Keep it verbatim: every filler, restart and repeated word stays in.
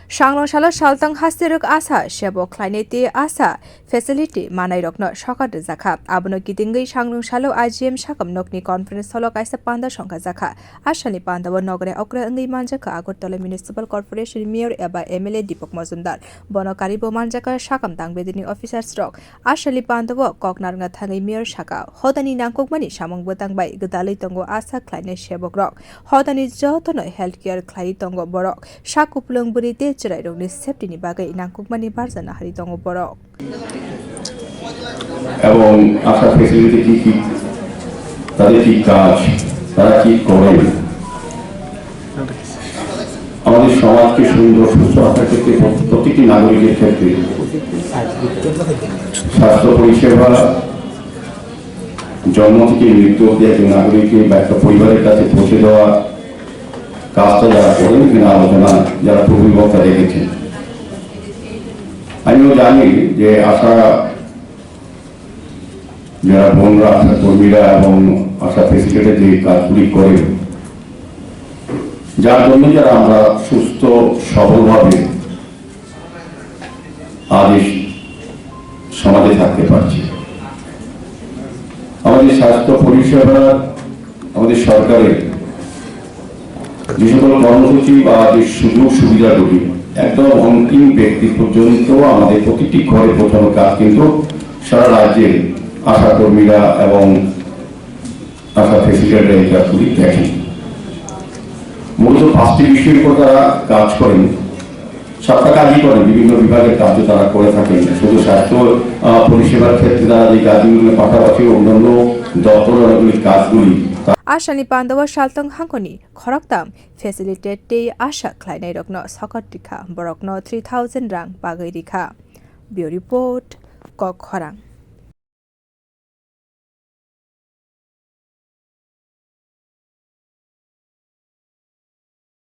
Sangrong salo saltang hasteo ASHA sebok khlainai tei ASHA facility manairokno sokar rwjakha. Abono kitingwi sangrong salo I G M sakam nokni conference hall-o kaisa panda songkhajakha. ASHA ni pandao nogre okra wngwi manjakha Agartala Municipal Corporation Mayor eba M L A Deepak Majumdar. Bono karibo manjakha sakam tangbedini officers rok. ASHA ni pandao kok narwkna thangwi Mayor sakha, hodani nangkukmani samung bwtang bai gwdalwi tongo ASHA khlainai sebokrok. Hodani jotono health care khlaiwi tongo borok. Sak kupulung bwrwi tei chwrairokni safety ni bagwi nangkukmani barjana hari tongo borok. এবং আশা ফেসিলিটি কি কি, তাদের কি কাজ, তারা কি করেন, আমাদের সমাজকে সুন্দর সুস্থ রাখার ক্ষেত্রে প্রত্যেকটি নাগরিকের ক্ষেত্রে স্বাস্থ্য পরিষেবা জন্ম থেকে মৃত্যু অবধি একজন নাগরিককে বা একটা পরিবারের কাছে পৌঁছে দেওয়া কাজটা যারা করেন, এখানে আলোচনা যারা পূর্ববক্তা রেখেছেন। আমিও জানি যে আশা, যারা বোনরা, আশা কর্মীরা এবং আশা ফেসিলিটেটর যে কাজগুলি করেন, যার জন্য যারা আমরা সুস্থ সবলভাবে আজ এই সমাজে থাকতে পারছি। আমাদের স্বাস্থ্য পরিষেবা, আমাদের সরকারের যে সকল কর্মসূচি বা যে সুযোগ সুবিধাগুলি একদম অন্তিম ব্যক্তি পর্যন্ত আমাদের প্রতিটি ঘরে পৌঁছানোর কাজ কিন্তু সারা রাজ্যে আশা কর্মীরা এবং আশা ফেসিলিটেটর এই কাজগুলি দেখেন। মূলত পাঁচটি বিষয়ের উপর তারা কাজ করেন, সাতটা কাজই করেন, বিভিন্ন বিভাগের কাজও তারা করে থাকেন। শুধু স্বাস্থ্য, আহ, পরিষেবার ক্ষেত্রে তারা যে কাজগুলি করেন, পাশাপাশি অন্যান্য দপ্তর অনেকগুলি কাজগুলি তা- ASHA ni pandao saltang hangkoni khoroktham facilitate tei ASHA khlainairokno sokar rikha, borokno three thousand rang bagwi rikha. Bureau Report, Kok Khorang.